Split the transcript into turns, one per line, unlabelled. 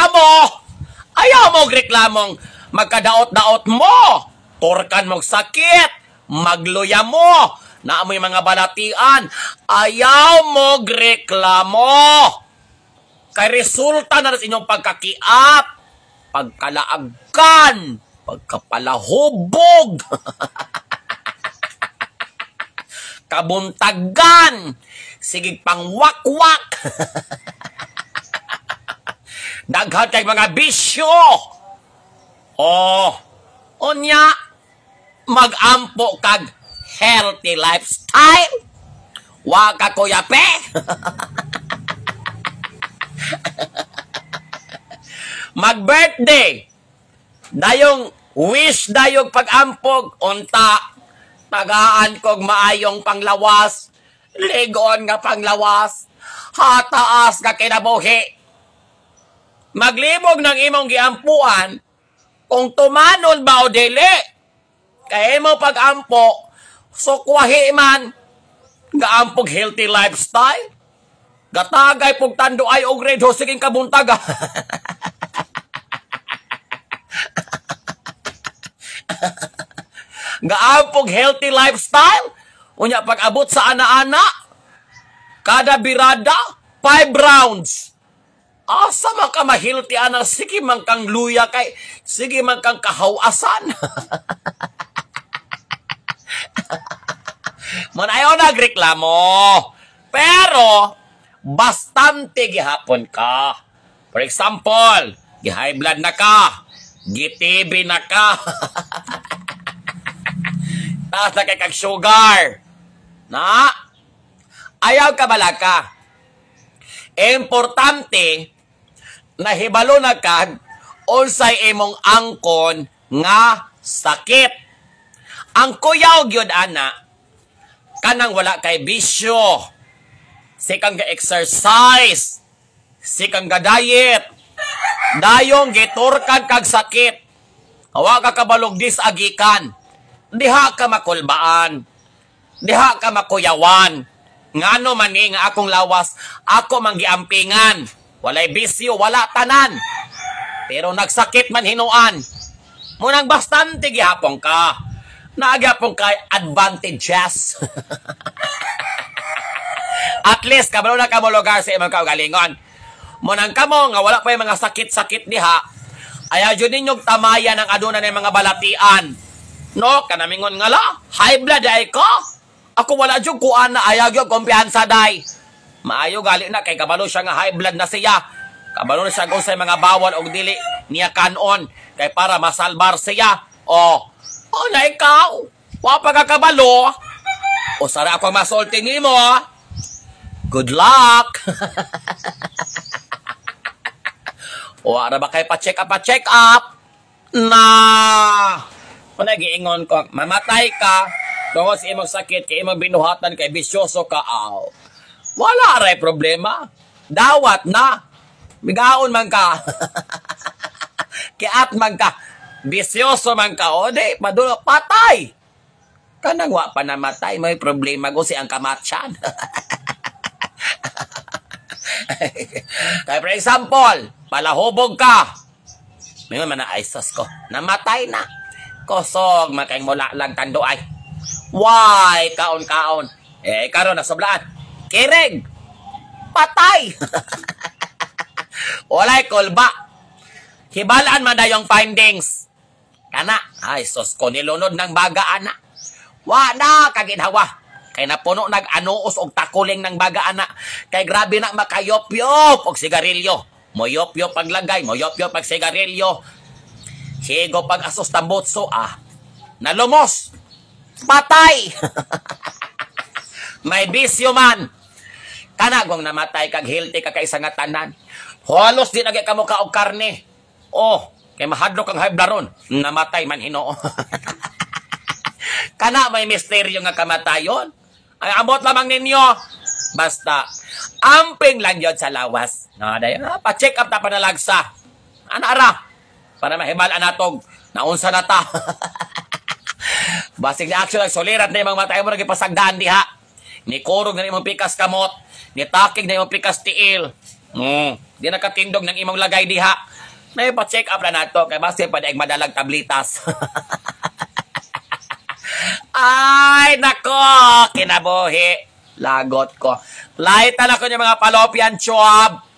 kamo. Ayaw mo reklamong magkadaot-daot mo. Turkan mong sakit, magluya mo, naamoy mga balatian. Ayaw mo reklamo. Kay resulta na sa inyong pagkakiat, pagkalaagan, pagkapalahubog, kabuntagan, sige pangwakwak. Daghan kay mga bisyo. Oh, unya, magampo kag healthy lifestyle. Wa ka kuya pe. Mag-birthday. Dayong wish dayong pag-ampog unta tagaan kog maayong panglawas, ligon nga panglawas, hataas nga kinabuhi. Maglibog ng imong giampuan kung tumanon ba o dili. Kay imo pag-ampo, sukwahi man gaampog healthy lifestyle. Gatagay pug tando ay og red hose sige kabuntag. Gaampog healthy lifestyle. Unya pag-abot sa ana-ana, kada birada 5 rounds. Asa man ka ma-healthy ana, sige man kang luya kay sige man kang kahawasan. Mon ayaw nagreklamo. Pero bastante gihapon ka. For example, gi-high blood na ka, gi-TB na ka. Taas na kay kag sugar. Na? Ayaw ka balaka. Importante na hibalo na kag unsay imong angkon nga sakit. Ang kuyaw gyud ana kanang wala kay bisyo, sikang ga-exercise, sikang ga-diet, dayong giturkan kag sakit. Wa ka kabalog disagikan. Diha ka makulbaan. Diha ka makuyawan. Ngano man ni nga akong lawas, ako man giampingan. Walay bisyo, wala tanan. Pero nagsakit man hinuan. Munang bastante gihapon ka. Naagihapon kay advantages. At least, kabalo na ka mo lugar sa imong kaugalingon. Munang kamo nga wala pa yung mga sakit-sakit diha, ayaw dyan ninyong tamayan ang aduna ng mga balatian. No, kanamingon nga la, high blood ay ko. Ako wala dyan kuan na ayaw dyan kumpiyansa day. Maayo gali na kay kabalo siya nga high blood na siya. Kabalo na siya kung sa mga bawal og dili niya kanon kay para masalbar siya. Oh, oh na ikaw. Wa pa ka kabalo. O sara ako masulti nimo. Good luck. O ara ba kay pa-check up, pa-check up? Na. Kung nagiingon ko, mamatay ka tungod sa imong sakit kay imong binuhatan kay bisyoso ka aw. Wala ray problema. Dawat na. Migaon man ka. Kiat man ka. Bisyoso man ka. O di, padulo, patay. Kanang wa pa namatay, may problema ko si ang kamatyan. Kaya for example, palahubog ka. May man na ay sus ko. Namatay na. Kosog, makang mula lang tando ay. Why, kaon-kaon. Eh, karon nasublaan. Kirig. Patay. Walay kulba. Hibalaan man dayong findings. Kana, ay sus ko, nilunod ng baga ana. Wa na kaginhawa. Kay napuno nag-anuos og takuling ng baga ana. Kay grabe na makayopyop og sigarilyo. Moyopyop paglagay, moyopyop pag sigarilyo. Sigo pag asos tambotso ah. Nalumos. Patay. May bisyo man. Kanagong namatay kag healthy ka kaysa nga tanan. Halos di na kamo ka og karne. Oh, kay mahadlok ang high blood ron. Namatay man hinoo. Kana may misteryo nga kamatayon. Ay amot lamang ninyo. Basta amping lang yon sa lawas. No, dayon pa-check up ta panalagsa. Ana ara para mahibal anatog naunsa na ta. Basig ni action ang solirat na imong matay mo nagipasagdaan diha. Ni kurog na imong pikas kamot, ni takig na imong pikas tiil. Di nakatindog ng imong lagay diha. May pa-check up na nato kay base pa daig madalag tablitas. Ay, nako, kinabuhi. Lagot ko. Light na ko yung mga fallopian tube.